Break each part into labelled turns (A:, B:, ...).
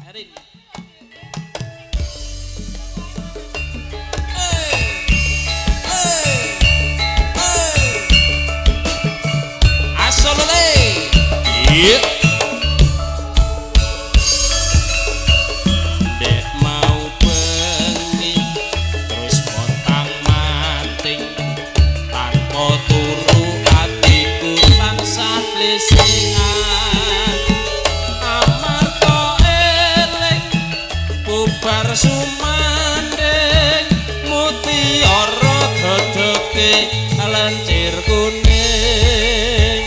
A: Erin. Asolole. Iya. Dek mau bengi terus montang manting tanpa turu atiku tansah blesikan amarga eling bubar sumanding mutiara dodeke lencir kuning.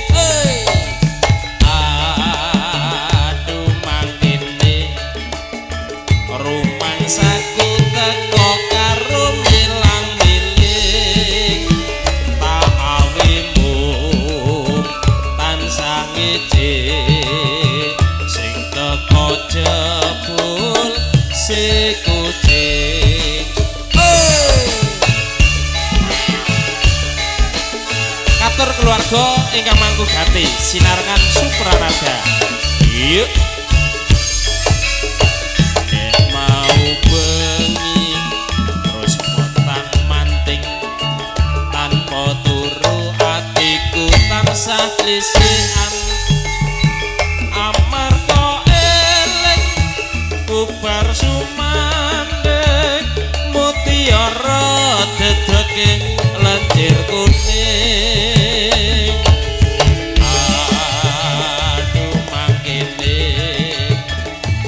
A: Aduh mangkene rumangsaku teko karo milang miling tak awimu tansah ngece sing teko jebul si kucing. Katur keluarga ingkang mangku gati sinarengan Supranada. Yuk. Nek mau bengi terus montang manting tanpa turu atiku tansah lisian amarga eling bubar sumandhing mutiara dedeke lencir kuning. Aduh mangkene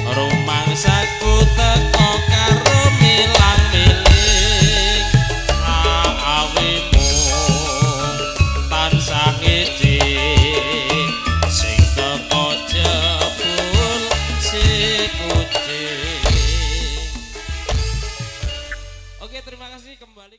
A: rumangsaku teko karo milang miling awimu tansah ngece sing teko jebul si kucing. Oke, terima kasih kembali.